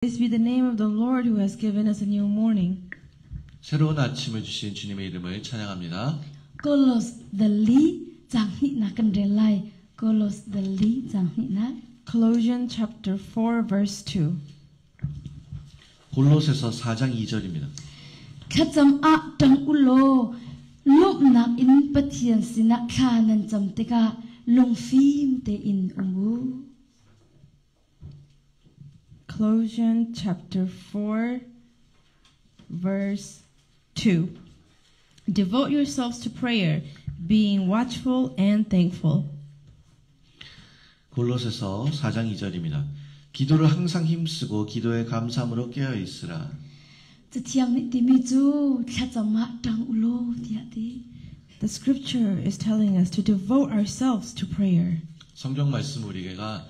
Praise be the name of the Lord who has given us a new morning. 새로운 아침을 주신 주님의 이름을 찬양합니다. Kolos dal li caang hnihnak kan rel lai. Kolos dal li caang hnihnak. Colossians chapter 4 verse 2. 골로새서 4장 2절입니다. Thlacam ah ṭang u law lawmhnak in Pathian sinah thla nan cam tikah lungfim tein um u. Colossians chapter 4 verse 2. Devote yourselves to prayer, being watchful and thankful. 골로새서 4장 2절입니다. 기도를 항상 힘쓰고 기도에 감사함으로 깨어 있으라. Cathiang nih timi cu thlacam ah ṭang u law tiah a ti. The scripture is telling us to devote ourselves to prayer. 성경 말씀 우리가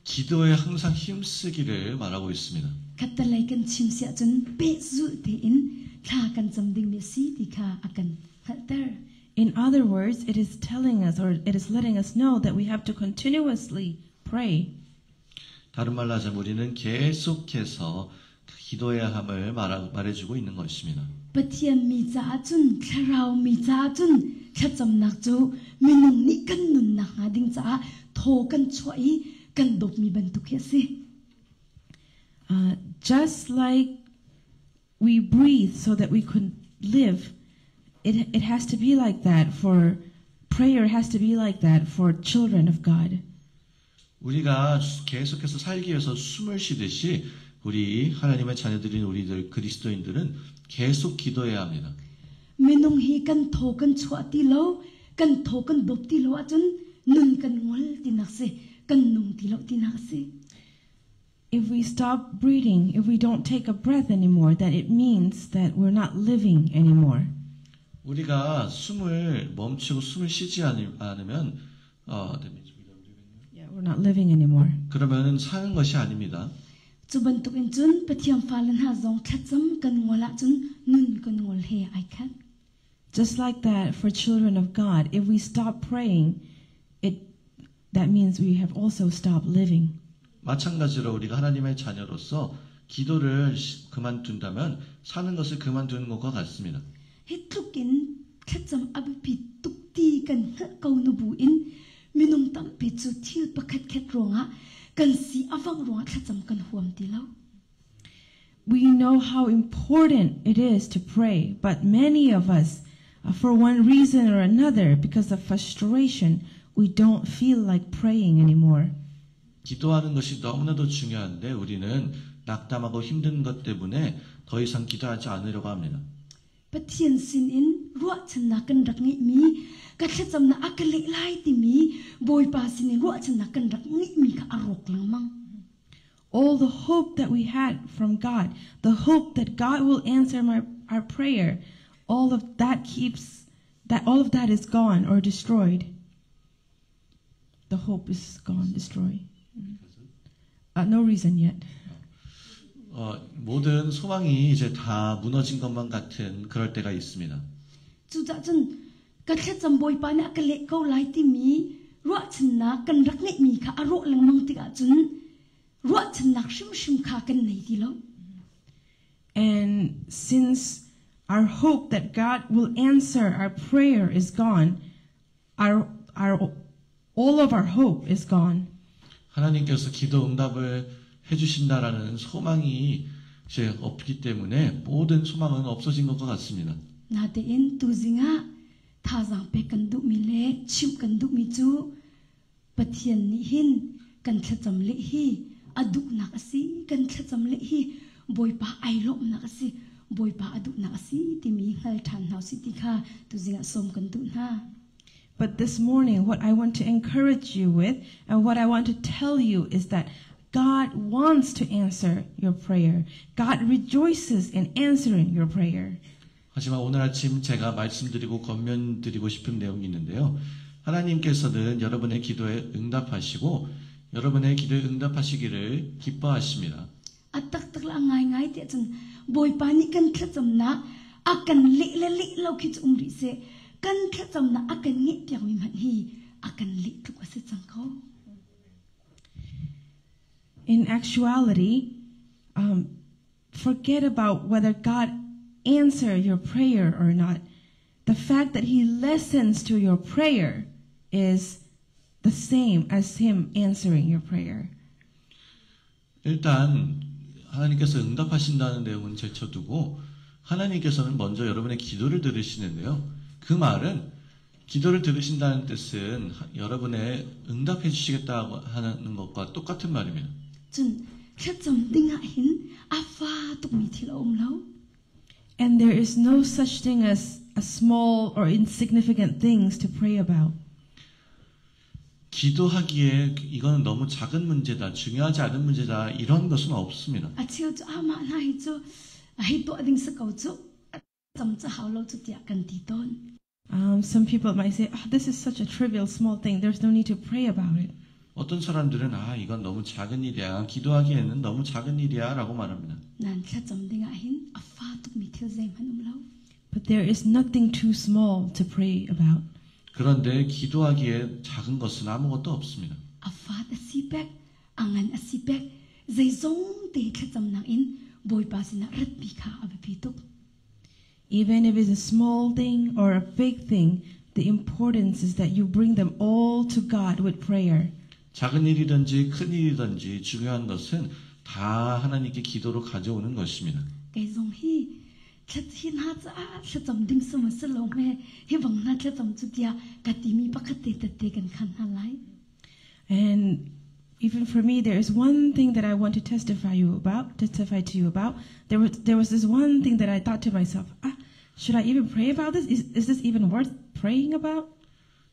기도에 항상 힘쓰기를 말하고 있습니다. Khattelei kan chim si ahcun pehzulh tein thla kan cam dingmi a si ti kha a kan hngalhter. In other words, it is telling us or it is letting us know that we have to continuously pray. 다른 말로 하자면 우리는 계속해서 기도해야 함을 말해주고 있는 것입니다. Pathian mi caah cun thlarau mi caah cun thlacamnak cu minung nih kan nunnak hnga ding caah thaw kan chuah i kan dawpmi bantuk hi a si. Just like we breathe so that we could live, it has to be like that for prayer has to be like that for children of God. 우리가 계속해서 살기 위해서 숨을 쉬듯이 우리 하나님의 자녀들인 우리들 그리스도인들은 계속 기도해야 합니다. Minung hi kan thaw kan chuah ti lo, kan thaw kan dawp ti lo ahcun nun kan ngol tinak si, kan nung ti lo tinak si. If we stop breathing, if we don't take a breath anymore, then it means that we're not living anymore. 우리가 숨을 멈추고 숨을 쉬지 않으면 that means we don't live anymore. Yeah, we're not living anymore. 그러면은 사는 것이 아닙니다. Cu bantukin cun Pathian fale hna zong thlacam kan ngol ahcun nun kan ngol he ai khat. Just like that for children of God, if we stop praying, that means we have also stopped living. 마찬가지로 우리가 하나님의 자녀로서 기도를 그만둔다면 사는 것을 그만두는 것과 같습니다. Hi tlukin thlacam a biapi tuk ti kan hngalh ko na buin minung tampi cu thil pakhat khat ruangah kan si a vang ruangah thlacam kan huam ti lo. We know how important it is to pray, but many of us, for one reason or another, because of frustration, we don't feel like praying anymore. 기도하는 것이 너무나도 중요한데 우리는 낙담하고 힘든 것 때문에 더 이상 기도하지 않으려고 합니다. Pathian sinin ruahchannak kan rak ngeihmi, ka thlacamnak a ka leh lai timi Bawipa sinin ruahchannak kan rak ngeihmi kha a rawk lengmang. All the hope that we had from God, the hope that God will answer our prayer, all of that keeps, that all of that is gone or destroyed. The hope is gone, destroyed. No reason yet. 모든 소망이 이제 다 무너진 것만 같은 그럴 때가 있습니다. Cucaah cun ka thlacam Bawipa nih a ka leh ko lai timi ruahchannak kan rak ngeihmi kha a rawh lengmang tikah cun ruahchannak hrimhrim kha kan nei ti lo. And since our hope that God will answer our prayer is gone, all of our hope is gone. 하나님께서 기도 응답을 해주신다라는 소망이 이제 없기 때문에 모든 소망은 없어진 것과 같습니다. Natein tuzing ah thazaang pek kan duhmi le chimh kan duhmi cu Pathian nih hin kan thlacam leh hi a duhnak a si, kan thlacam leh hi Bawipa ai lawmhnak a si, Bawipa a duhnak a si timi hngal ṭhan hna usih ti kha tuzing ah sawm kan duh hna. But this morning, what I want to encourage you with and what I want to tell you is that God wants to answer your prayer. God rejoices in answering your prayer. 하지만 오늘 아침 제가 말씀드리고 권면드리고 싶은 내용이 있는데요. 하나님께서는 여러분의 기도에 응답하시고 여러분의 기도에 응답하시기를 기뻐하십니다. A taktak la ngaingai tiah cun Bawipa nih kan thlacamnak a kan leh le leh lo khi cu um rih seh. Kan thlacamnak a kan ngeihpiakmi hmanh hi a kan leh tluk a si cang ko. In actuality, Forget about whether God answer your prayer or not. The fact that He listens to your prayer is the same as Him answering your prayer. 일단 하나님께서 응답하신다는 내용은 제쳐두고 하나님께서는 먼저 여러분의 기도를 들으시는데요. 그 말은 기도를 들으신다는 뜻은 여러분의 응답해 주시겠다고 하는 것과 똑같은 말입니다. Cun thlacam dingah hin a fa tukmi thil a um lo. And there is no such thing as a small or insignificant things to pray about. 기도하기에 이거는 너무 작은 문제다, 중요하지 않은 문제다 이런 것은 없습니다. A cheu cu amah hna hi cu hei tuah ding si ko cu cam cu hau lo cu tiah kan ti tawn. Some people might say, "Oh, this is such a trivial small thing. There's no need to pray about it." 어떤 사람들은 아, 이건 너무 작은 일이야. 기도하기에는 너무 작은 일이야 라고 말합니다. Nain thlacam dingah hin a fa tukmi thil zeihmanh um lo. But there is nothing too small to pray about. 그런데 기도하기에 작은 것은 아무것도 없습니다. A fat a si pek, a ngan a si pek, zeizong te thlacamnak in Bawipa sinah ratpi kha a biapi tuk. Even if it's a small thing or a big thing, the importance is that you bring them all to God with prayer. 작은 일이든지 큰 일이든지 중요한 것은 다 하나님께 기도로 가져오는 것입니다. Kei zong hi thla hi hna caah thlacam ding sam a si lo hme hi bang hna thlacam cu tiah ka timi pakhat te tette kan khan hna lai. And even for me, there is one thing that I want to testify to you about. There was this one thing that I thought to myself, "Ah, should I even pray about this? Is this even worth praying about?"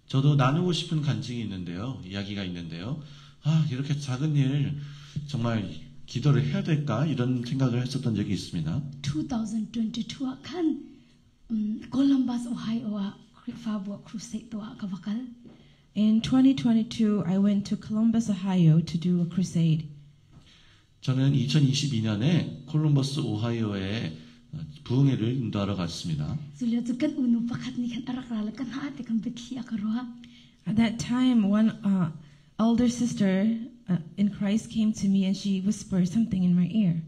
저도 나누고 싶은 간증이 있는데요. 이야기가 있는데요. 아, 이렇게 작은 일 정말 기도를 해야 될까? 이런 생각을 했었던 적이 있습니다. 2022 ah khan Columbus, Ohio ah Khrihfabu ah crusade tuah ka va kal. In 2022, I went to Columbus, Ohio to do a crusade. 저는 2022년에 콜럼버스 오하이오에 부흥회를 인도하러 갔습니다. Cu lio cu kan unu pakhat nih khan a rak ra le kan ha te kan biathli a ka ruah. At that time, one elder sister in Christ came to me and she whispered something in my ear.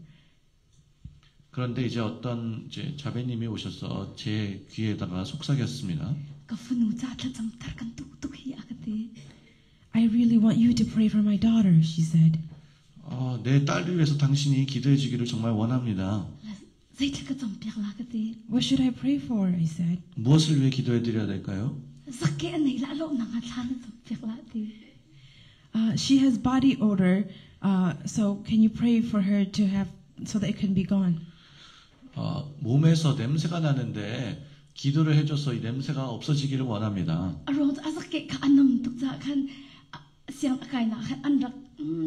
그런데 이제 어떤 이제 자매님이 오셔서 제 귀에다가 속삭였습니다. Ka fanu ca thlacam tar kan duh tuk hi a ka ti. "I really want you to pray for my daughter," she said. 내 딸을 위해서 당신이 기도해 주기를 정말 원합니다. Zeitlak ka cam piak la ka ti. "What should I pray for?" I said. 무엇을 위해 기도해 드려야 될까요? Zakke a nei la lo na nga thla na cam piak la ti. "She has body odor, so can you pray for her to have so that it can be gone?" 몸에서 냄새가 나는데 기도를 해줘서 이 냄새가 없어지기를 원합니다. A ruang cu a zakke kha a nam tuk caah khan siang a kai nak khan an rak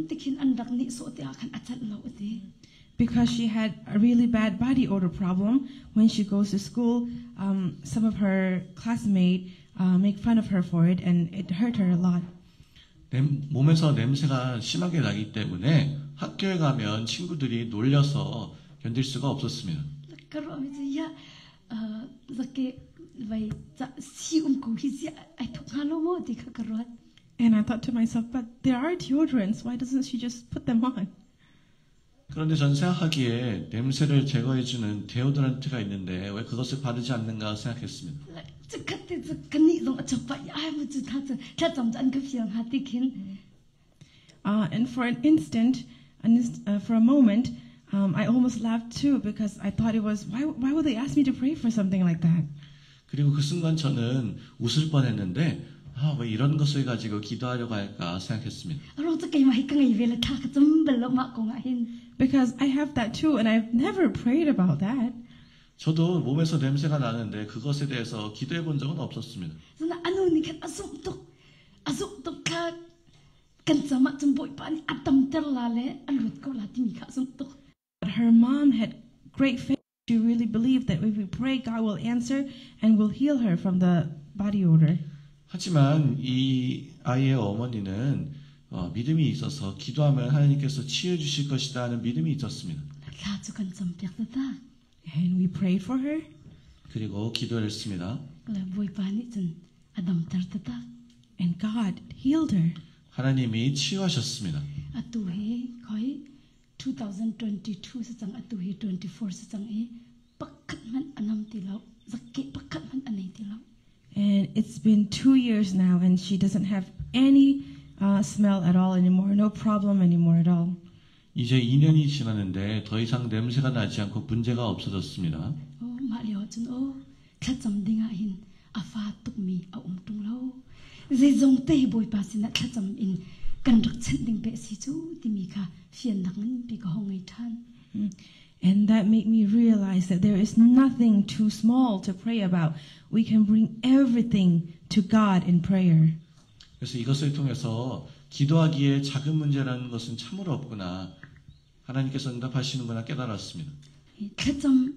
tikhin an rak nih sawh te ah khan a cat lo a ti. Because she had a really bad body odor problem. When she goes to school, some of her classmates make fun of her for it, and it hurt her a lot. 몸에서 냄새가 심하게 나기 때문에 학교에 가면 친구들이 놀려서 견딜 수가 없었습니다. Ka ruah mi cu ya zakke vai ca si um ko hi si ai thuk hnga lo maw ti kha ka ruat. And I thought to myself, "But there are deodorants. Why doesn't she just put them on?" 그런데 전 생각하기에 냄새를 제거해주는 데오드란트가 있는데 왜 그것을 바르지 않는가 생각했습니다. Chikkhat te cu ka nih zong a chap pah i ai mu cu tha cu thlacam cu an ka fial hnga ti khin. And for an instant, for a moment, I almost laughed too because I thought it was, why would they ask me to pray for something like that?" 그리고 그 순간 저는 웃을 뻔했는데 아, 왜 이런 것을 가지고 기도하려고 할까 생각했습니다. A ruang cu keimah hi ka ngei ve le thla ka cam bal lo mah kong ah hin. Because I have that too, and I've never prayed about that. 저도 몸에서 냄새가 나는데 그것에 대해서 기도해 본 적은 없었습니다. Cun a nu nih khan a zumh tuk. A zumh tuk kha kan cam ahcun Bawipa nih a damter la le a luat ko la timi kha a zumh tuk. But her mom had great faith. She really believed that if we pray, God will answer and will heal her from the body odor. 하지만 이 아이의 어머니는 믿음이 있어서 기도하면 하나님께서 치유해 주실 것이다 하는 믿음이 있었습니다. Thla cu kan cam piak taktak. And we prayed for her, 그리고 기도를 했습니다. Le Bawipa nih cun a damter taktak. And God healed her. 하나님이 치유하셨습니다. Atu hi khoi. 2022 si cang, atu hi 24 si cang i pakhat hmanh a nam ti lo, zakke pakhat hmanh a nei ti lo. And it's been 2 years now, and she doesn't have any smell at all anymore, no problem anymore at all. 이제 2년이 지났는데 더 이상 냄새가 나지 않고 문제가 없어졌습니다. Aw, mah lio ahcun aw, thlacam ding ah hin a fa tukmi a um ṭung lo. Zeizong te hi Bawipa sinah thlacam in kan rak chanh ding pe si cu timi kha fiannak nganpi ka hong ngei ṭhan. And that made me realize that there is nothing too small to pray about. We can bring everything to God in prayer. 그래서 이것을 통해서 기도하기에 작은 문제라는 것은 참으로 없구나. 하나님께서 응답하시는구나 깨달았습니다. Thlacam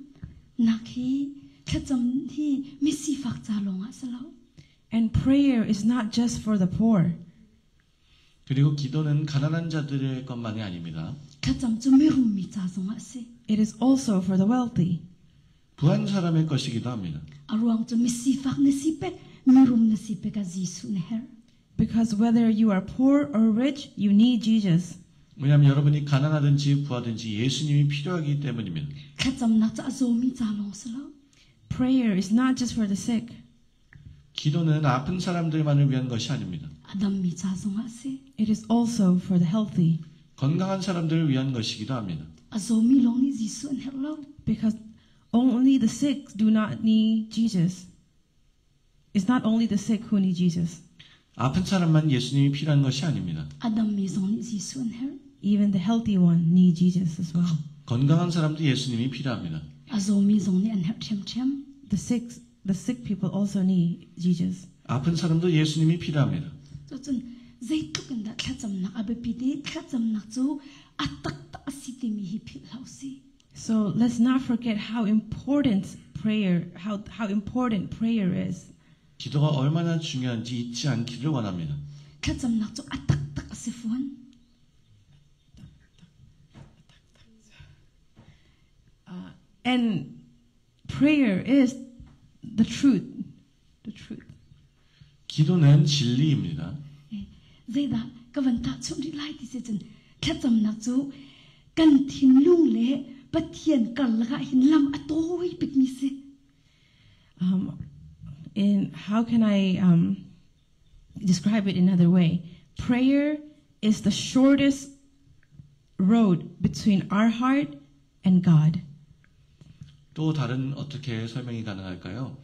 nak hi thlacam hi misifak ca lawng ah si lo. And prayer is not just for the poor. 그리고 기도는 가난한 자들의 것만이 아닙니다. Thlacam cu mirum mi ca zong ah si. It is also for the wealthy. 부한 사람의 것이기도 합니다. A ruang cu misifak na si pek, mirum na si pek ah Jesuh na herh. Because whether you are poor or rich, you need Jesus. 왜냐하면 여러분이 가난하든지 부하든지 예수님이 필요하기 때문입니다. Thlacamnak cu a zawmi ca lawng si lo. Prayer is not just for the sick. 기도는 아픈 사람들만을 위한 것이 아닙니다. A dammi ca zong ah si. It is also for the healthy. 건강한 사람들을 위한 것이기도 합니다. A zawmi lawng nih Jesuh an herh lo. Because only the sick do not need Jesus. It's not only the sick who need Jesus. 아픈 사람만 예수님이 필요한 것이 아닙니다. A dammi zong nih Jesuh an herh. Even the healthy one need Jesus as well. 건강한 사람도 예수님이 필요합니다. A zawmi zong nih an herh ṭhiamṭhiam. The sick people also need Jesus. 아픈 사람도 예수님이 필요합니다. Cucun zeitluk in dah thlacamnak a biapit i thlacamnak cu a taktak a si timi hi philh hlah usih. So let's not forget how important prayer is. 기도가 얼마나 중요한지 잊지 않기를 원합니다. Thlacamnak cu a taktak a si fawn. And prayer is the truth. The truth. 기도는 진리입니다. Zeidah ka van tahchunh rih lai ti si cun thlacamnak cu kan thinlung le Pathian karlak ah hin lam a tawi bikmi si. And how can I describe it another way? Prayer is the shortest road between our heart and God. 또 다른 어떻게 설명이 가능할까요?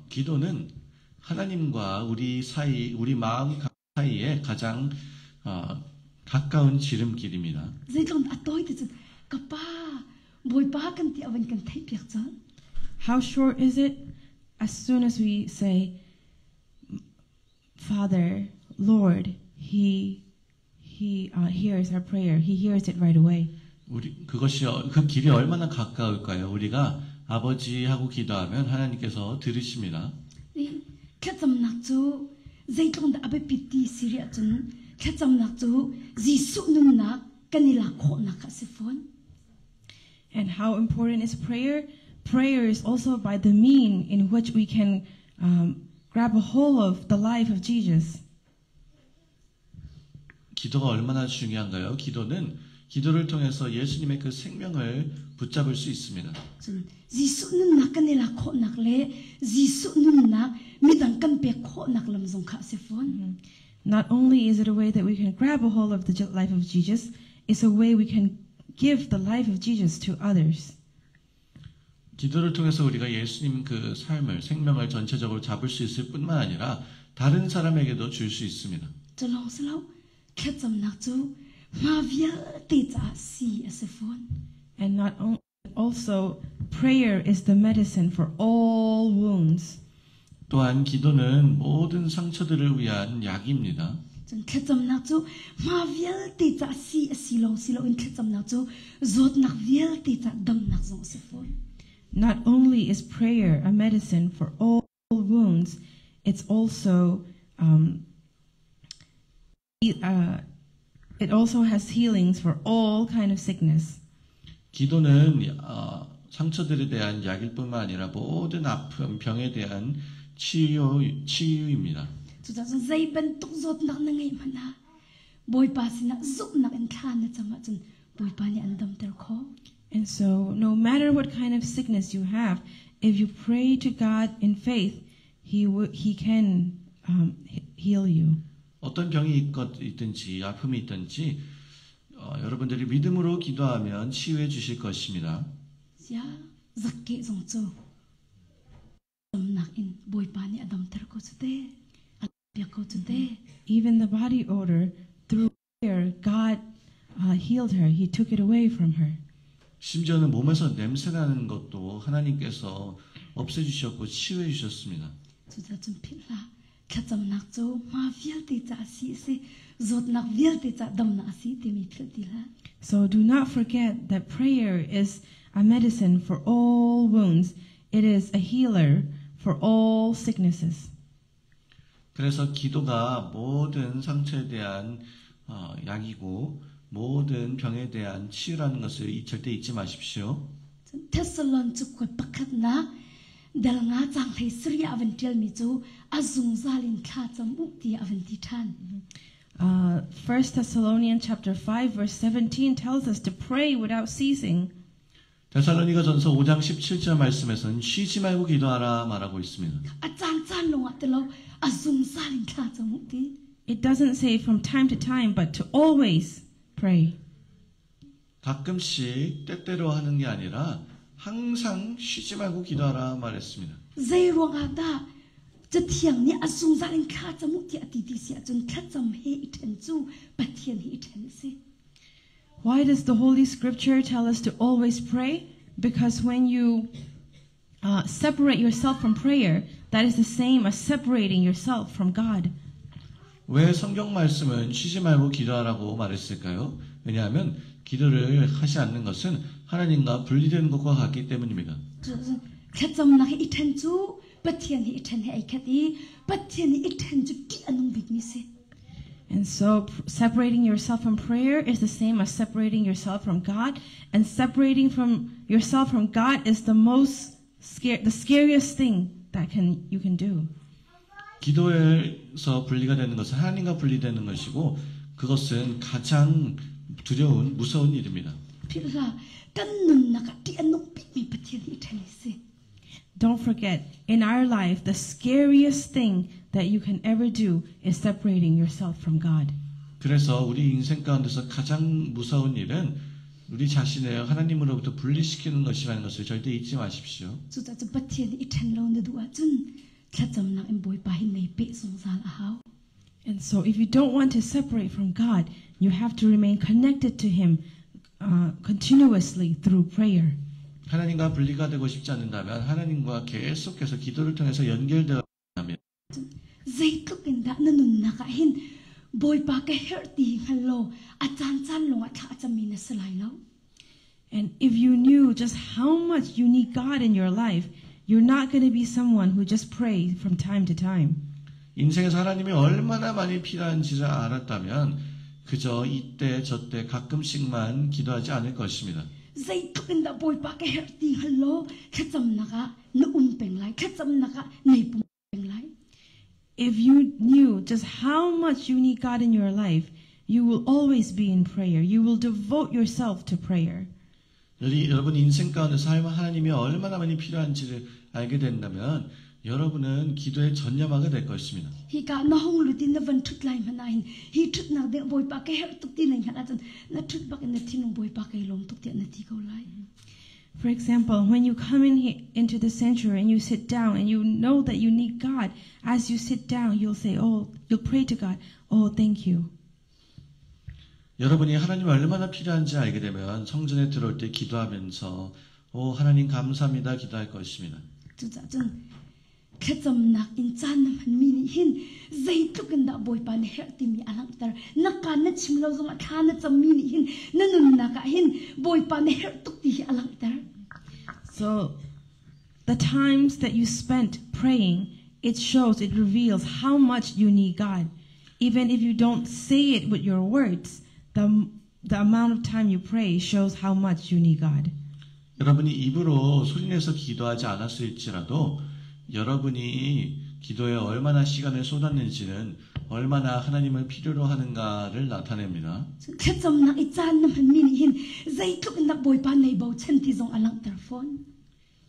기도는 하나님과 우리 사이, 우리 마음 사이에 가장 가까운 지름길입니다. Zeitluk a tawi ti cun ka pa Bawipa kan ti a van kan theih piak cang. How short is it? As soon as we say, "Father, Lord," He hears our prayer. He hears it right away. 우리 그것이 그 길이 얼마나 가까울까요? 우리가 아버지하고 기도하면 하나님께서 들으십니다. Ni thlacamnak cu zeitluk dah a biapit ti si rih ahcun thlacamnak cu Jesuh nunnak kan i lak khawhnak a si fawn. And how important is prayer? Prayer is also by the mean in which we can grab a hold of the life of Jesus. 기도가 얼마나 중요한가요? 기도는 기도를 통해서 예수님의 그 생명을 붙잡을 수 있습니다. Cun Jesuh nunnak kan i lak khawhnak le Jesuh nunnak midang kan pek khawhnak lam zong kha a si fawn. Not only is it a way that we can grab a hold of the life of Jesus, it's a way we can give the life of Jesus to others. 기도를 통해서 우리가 예수님 그 삶을, 생명을 전체적으로 잡을 수 있을 뿐만 아니라 다른 사람에게도 줄 수 있습니다. Cu lawng si lo, thlacamnak cu hma vialte caah si a si fawn. And not only, also, prayer is the medicine for all wounds. 또한 기도는 모든 상처들을 위한 약입니다. Cun thlacamnak cu hma vialte caah si a si lawng si loin thlacamnak cu zawtnak vialte caah damnak zong a si fawn. Not only is prayer a medicine for all wounds, it also has healings for all kind of sickness. 기도는 상처들에 대한 약일 뿐만 아니라 모든 아픔, 병에 대한 치유, 치유입니다. Cucaah cun zei bantuk zawtnak na ngeih hmanh ah Bawipa sinah zumhnak in thla na cam ahcun Bawipa nih an damter khawh. And so, no matter what kind of sickness you have, if you pray to God in faith, He can heal you. 어떤 병이 있든지 아픔이 있든지 여러분들이 믿음으로 기도하면 치유해 주실 것입니다. Sia zakke zong cu damnak in Bawipa nih a damter ko cu te. A piak ko cu te. Even the body odor, through prayer, God healed her. He took it away from her. 심지어는 몸에서 냄새 나는 것도 하나님께서 없애주셨고 치유해 주셨습니다. Cucaah cun philh hlah. Thlacamnak cu hma vialte ca a si a si. Zawtnak vialte ca damnak a si timi philh ti hlah. So do not forget that prayer is a medicine for all wounds. It is a healer for all sicknesses. 그래서 기도가 모든 상처에 대한 약이고 모든 병에 대한 치유라는 것을 절대 잊지 마십시오. Cun Thessalon cakuat pakhatnak dal nga caang 17 ah a van ṭialmi cu a zungzal in thla cam u tiah a van ti ṭhan. 1 Thessalonians chapter 5 verse 17 tells us to pray without ceasing. 데살로니가 전서 5장 17절 말씀에서는 쉬지 말고 기도하라 말하고 있습니다. A caancaan lawngah ti lo, a zungzal in thla cam u ti. It doesn't say from time to time, but to always pray. 가끔씩 때때로 하는 게 아니라 항상 쉬지 말고 기도하라 말했습니다. Zei ruangah dah Cathiang nih a zungzal in thla cam u tiah a ti ti si ahcun thlacam he i ṭhen cu Pathian he i ṭhen a si. Why does the Holy Scripture tell us to always pray? Because when you separate yourself from prayer, that is the same as separating yourself from God. 왜 성경 말씀은 쉬지 말고 기도하라고 말했을까요? 왜냐하면 기도를 하지 않는 것은 하나님과 분리되는 것과 같기 때문입니다. Thlacamnak he i ṭhen cu Pathian he i ṭhen he ai khat i Pathian he i ṭhen cu ṭih a nung bikmi si. And so separating yourself from prayer is the same as separating yourself from God, and separating from yourself from God is the scariest thing that you can do. 기도에서 분리가 되는 것은 하나님과 분리되는 것이고 그것은 가장 두려운 무서운 일입니다. Philh hlah, kan nunnak ah ṭih a nung bikmi Pathian he i ṭhen hi si. Don't forget, in our life, the scariest thing that you can ever do is separating yourself from God. 그래서 우리 인생 가운데서 가장 무서운 일은 우리 자신을 하나님으로부터 분리시키는 것이라는 것을 절대 잊지 마십시오. Cucaah cu Pathian i ṭhen lo na duh ahcun thlacamnak in Bawipa hi nei peh zungzal a hau. And so if you don't want to separate from God, you have to remain connected to Him continuously through prayer. 하나님과 분리가 되고 싶지 않는다면 하나님과 계속해서 기도를 통해서 연결되어야 합니다. Zeitluk in dah na nunnak ah hin Bawipa ka herh ti hngal law a caancaan lawngah thla a cammi na si lai lo. And if you knew just how much you need God in your life, you're not going to be someone who just prays from time to time. 인생에서 하나님이 얼마나 많이 필요한지를 알았다면 그저 이때 저때 가끔씩만 기도하지 않을 것입니다. Zeitluk in dah Bawipa ka herh ti hngal law thlacamnak ah na um peng lai, thlacamnak ah nei pum peng lai. If you knew just how much you need God in your life, you will always be in prayer. You will devote yourself to prayer. 여러분 인생 가운데서 하나님이 얼마나 많이 필요한지를 알게 된다면 여러분은 기도에 전념하게 될 것입니다. Hika na hong lutin na van ṭhut lai hmanh ahhin hi ṭhutnak ding Bawipa ka herh tuk ti na hngalh ahcun na ṭhut bak in na thinlung Bawipa kai lawm tuk tiah na ti ko lai. For example, when you come in here into the sanctuary and you sit down and you know that you need God, as you sit down, you'll say, oh, you'll pray to God, oh, thank you. 여러분이 하나님이 얼마나 필요한지 알게 되면 성전에 들어올 때 기도하면서 오, 하나님 감사합니다 기도할 것입니다. Cucaah cun thlacamnak in caan na hmanmi nih hin zeitluk in dah Bawipa na herh timi a langhter. Na kaan na chim lo zongah thla na cammi nih hin na nunnak ah hin Bawipa na herh tuk ti hi a langhter. So the times that you spent praying, it shows, it reveals how much you need God. Even if you don't say it with your words, the amount of time you pray shows how much you need God. 여러분이 입으로 소리내서 기도하지 않았을지라도 여러분이 기도에 얼마나 시간을 쏟았는지는 얼마나 하나님을 필요로 하는가를 나타냅니다. Cun thlacamnak i caan na hmanmi nih hin zeitluk in dah Bawipa nei bochan ti zong a langhter fawn.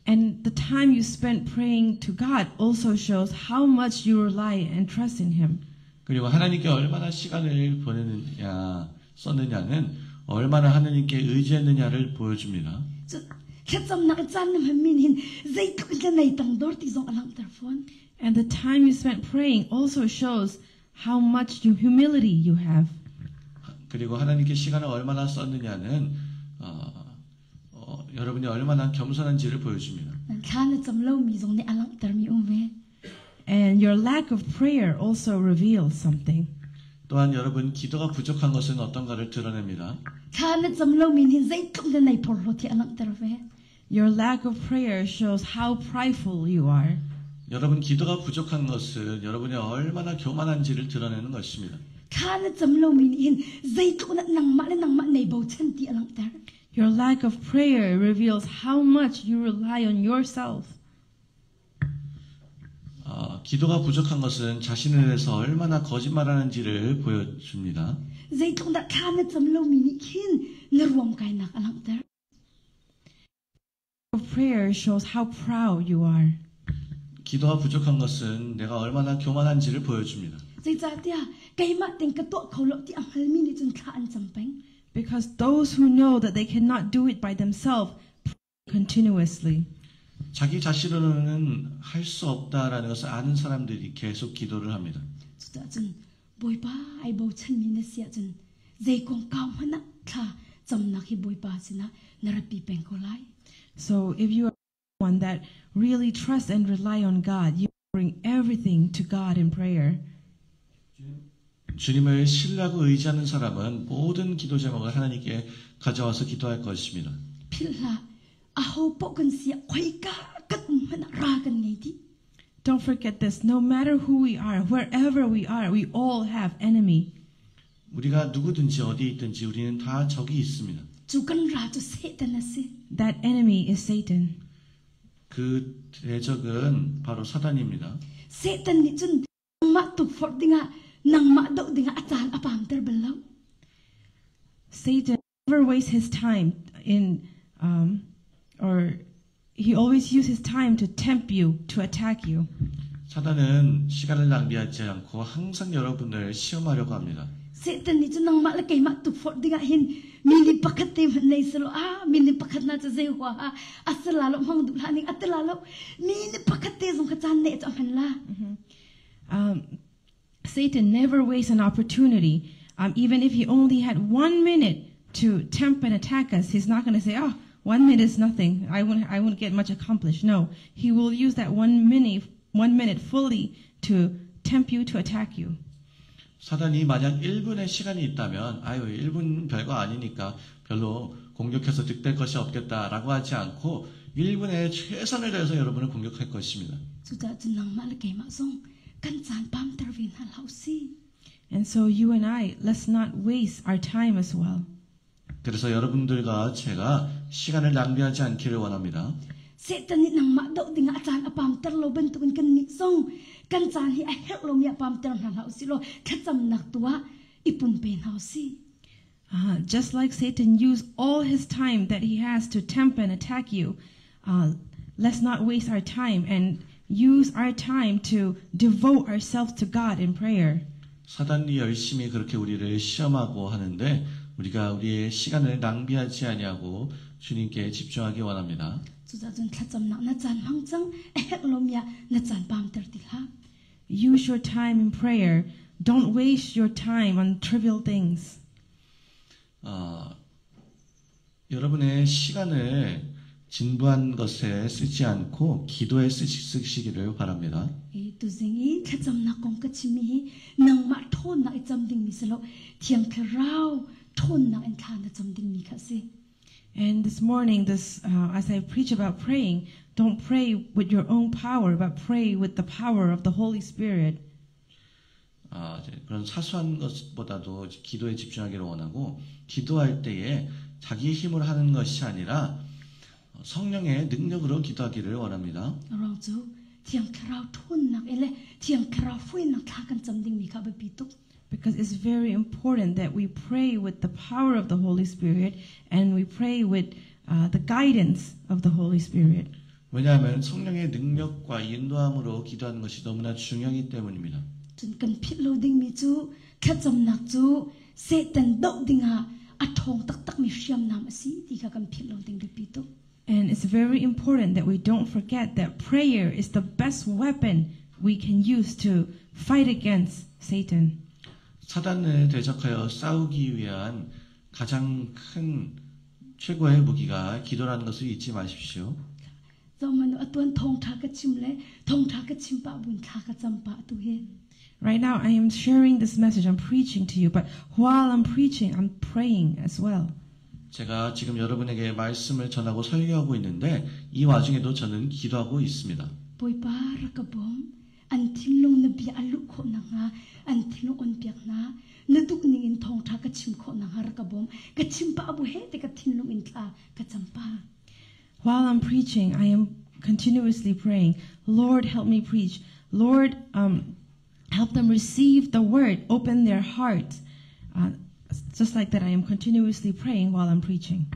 And the time you spent praying to God also shows how much you rely and trust in Him. 그리고 하나님께 얼마나 시간을 보내느냐, 썼느냐는 얼마나 하나님께 의지했느냐를 보여줍니다. Cun thlacamnak i caan na hmanmi nih hin zeitluk in dah nei tangdor ti zong a langhter fawn. And the time you spent praying also shows how much you, humility you have. 그리고 하나님께 시간을 얼마나 썼느냐는 어, 어, 여러분이 얼마나 겸손한지를 보여줍니다. Nan thla na cam lomi zong nih a langhtermi um ve. And your lack of prayer also reveals something. 또한 여러분 기도가 부족한 것은 어떤가를 드러냅니다. Thla na cam lomi nih hin zeitluk in dah nei porhlawt hi a langhter ve. Your lack of prayer shows how prideful you are. 여러분 기도가 부족한 것은 여러분이 얼마나 교만한지를 드러내는 것입니다. Thla na cam lomi nih hin zeitluk in dah nangmah le nangmah nei bochan ti a langhter. Your lack of prayer reveals how much you rely on yourself. 어, 기도가 부족한 것은 자신에 대해서 얼마나 거짓말하는지를 보여줍니다. Zeitluk in dah thla na cam lomi nih khin na ruamkainak a langhter. Of prayer shows how proud you are. 기도가 부족한 것은 내가 얼마나 교만한지를 보여줍니다. Zeicahtiah keimah tein ka tuah kho lo ti a hngalmi nih cun thla an cam peng. Because those who know that they cannot do it by themselves pray continuously. 자기 자신으로는 할 수 없다라는 것을 아는 사람들이 계속 기도를 합니다. Cucaah cun Bawipa ai bochanmi na si ahcun zei kongkau hmanh ah thla camnak hi Bawipa sinah na ratpi peng ko lai. So if you are one that really trusts and rely on God, you bring everything to God in prayer. 주님을 신뢰하고 의지하는 사람은 모든 기도 제목을 하나님께 가져와서 기도할 것입니다. Philh hlah, aho paoh kan si ah khoika kan um hmanh ah ra kan ngei dih. Don't forget this, no matter who we are, wherever we are, we all have enemy. 우리가 누구든지 어디 있든지 우리는 다 적이 있습니다. Cu kan ra cu Satan a si. That enemy is Satan. 그 대적은 바로 사단입니다. Satan nih cun nangmah tukforh dingah nangmah doh dingah a caan a pamter bal lo. Satan never wastes his time in, or he always uses his time to tempt you, to attack you. 사단은 시간을 낭비하지 않고 항상 여러분을 시험하려고 합니다. Satan nih cun nangmah le keimah tukforh dingah hin minute pakhat te hmanh nei selaw ah minute pakhat na cu zei huaha a si la lo hmang duh hlah ning a ti la lo minute pakhat te zong kha caan neh cu a hman la. Satan never wastes an opportunity. Even if he only had 1 minute to tempt and attack us, he's not going to say, oh, 1 minute is nothing. I won't get much accomplished. No, he will use that 1 minute fully to tempt you, to attack you. 사단이 만약 1분의 시간이 있다면, 아유, 1분 별거 아니니까 별로 공격해서 득될 것이 없겠다라고 하지 않고 1분의 최선을 다해서 여러분을 공격할 것입니다. Cucaah cun nangmah le keimah zong kan caan pamter ve hna hlah usih. And so you and I, let's not waste our time as well. 그래서 여러분들과 제가 시간을 낭비하지 않기를 원합니다. Satan nih nangmah doh dingah a caan a pamter lo bantukin kannih zong kan caan hi a herh lomi ah pamter hna hlah usih law thlacamnak tu ah i pumpe hna usih. Just like Satan used all his time that he has to tempt and attack you, let's not waste our time and use our time to devote ourselves to God in prayer. 사단이 열심히 그렇게 우리를 시험하고 하는데 우리가 우리의 시간을 낭비하지 아니하고 주님께 집중하기 원합니다. Cucaah cun thlacamnak na caan hmang cang a herh lomi ah na caan pamter ti hlah. Use your time in prayer. Don't waste your time on trivial things. 어, 여러분의 시간을 진부한 것에 쓰지 않고 기도에 쓰시기를 바랍니다. I tuzing i thlacamnak kong ka chimmi hi nangmah ṭhawnnak i cam dingmi si lo Thiang Thlarau ṭhawnnak in thla na cam dingmi kha a si. And this morning, as I preach about praying, don't pray with your own power, but pray with the power of the Holy Spirit. 아, 이제 그런 사소한 것보다도 기도에 집중하기를 원하고 기도할 때에 자기 힘으로 하는 것이 아니라 성령의 능력으로 기도하기를 원합니다. A ruang cu Thiang Thlarau ṭhawnnak in le Thiang Thlarau hruainak thla kan cam dingmi kha a biapi tuk. Because it's very important that we pray with the power of the Holy Spirit and we pray with the guidance of the Holy Spirit. 왜냐하면 성령의 능력과 인도함으로 기도하는 것이 너무나 중요하기 때문입니다. Cun kan philh lo dingmi cu thlacamnak cu Satan doh dingah a ṭhawng taktakmi hriamnam a si ti kha kan philh lo ding biapi tuk. And it's very important that we don't forget that prayer is the best weapon we can use to fight against Satan. 사단을 대적하여 싸우기 위한 가장 큰 최고의 무기가 기도라는 것을 잊지 마십시오. Zohhmanh u, atuan thawngṭha ka chim le thawngṭha ka chim pah buin thla ka cam pah atu hi. Right now, I am sharing this message, I'm preaching to you, but while I'm preaching, I'm praying as well. 제가 지금 여러분에게 말씀을 전하고 설교하고 있는데 이 와중에도 저는 기도하고 있습니다. Bawipa rak ka bawm. An thinlung na bia a luh khawh nakhnga an thinlung on piak hna. Na duh ning in thawngṭha ka chim khawh nakhnga rak ka bawm. Ka chim pah bu he te ka thinlung in thla ka cam pah. While I'm preaching, I am continuously praying, Lord, help me preach. Lord, help them receive the word, open their hearts. Just like that, I am continuously praying while I'm preaching.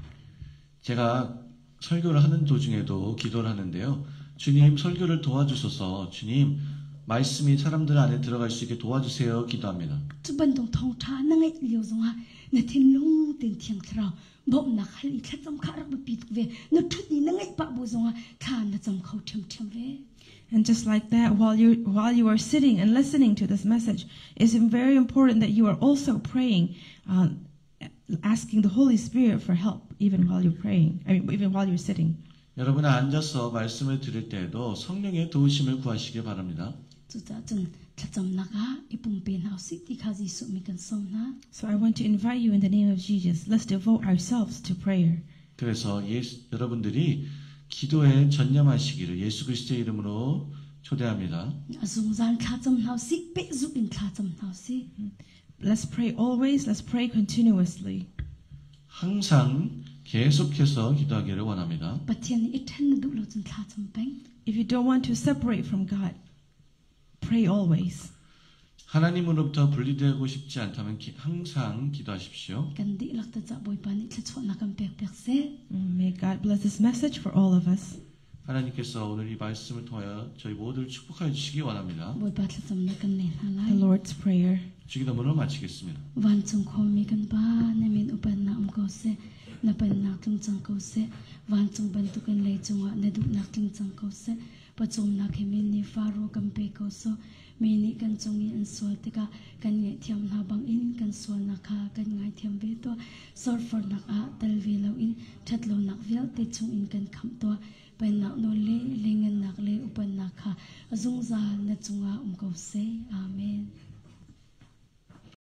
제가 설교를 하는 도중에도 기도를 하는데요. 주님, 설교를 도와주소서. 주님, 말씀이 사람들 안에 들어갈 수 있게 도와주세요. 기도합니다. Cu bantuk thawngṭha na ngeih lio zongah na thinlung tein Thiang Thlarau bawmhnak hal i thlacam kha rak biapi tuk ve. Na ṭhut i na ngaih pah bu zongah thla na cam kho ṭhiamṭhiam ve. And just like that, while you are sitting and listening to this message, it's very important that you are also praying, asking the Holy Spirit for help, even while you're praying. I mean, even while you're sitting. 여러분은 앉아서 말씀을 들을 때에도 성령의 도우심을 구하시길 바랍니다. Cucaah cun thlacamnak ah i pumpe hna usih ti kha Jesuh min kan sawm hna. So I want to invite you in the name of Jesus. Let's devote ourselves to prayer. 그래서 예수, 여러분들이 기도에 전념하시기를 예수 그리스도의 이름으로 초대합니다. A zungzal thlacam hna usih, pehzulh in thlacam hna usih. Let's pray always. Let's pray continuously. 항상 계속해서 기도하기를 원합니다. Pathian nih i ṭhen na duh lo cun thlacam peng. If you don't want to separate from God, pray always. 하나님으로부터 분리되고 싶지 않다면 기- 항상 기도하십시오. Kan dihlak te ca Bawipa nih thluachuahnak kan pek piak seh. May God bless this message for all of us. 하나님께서 오늘 이 말씀을 통하여 저희 모두를 축복하여 주시기 원합니다. Bawipa thlacamnak kan nei hna lai. The Lord's Prayer. 주기도문을 마치겠습니다. Vancung khuami kan Pa, na min upatnak um ko seh, na pennak tlung cang ko seh, vancung bantukin leicung ah na duhnak tling cang ko seh. Pawcawmnak hi min nih faro kan pe ko sawh. Mi nih kan cung i an sual tikah kan ngaihthiam hna bangin kan sualnak kha kan ngaithiam ve tuah. Sawrfornak ah tel ve loin ṭhatlonak vialte chungin kan khamh tuah. Pennak nawl le lengennak le upatnak kha a zungzal na cungah um ko seh.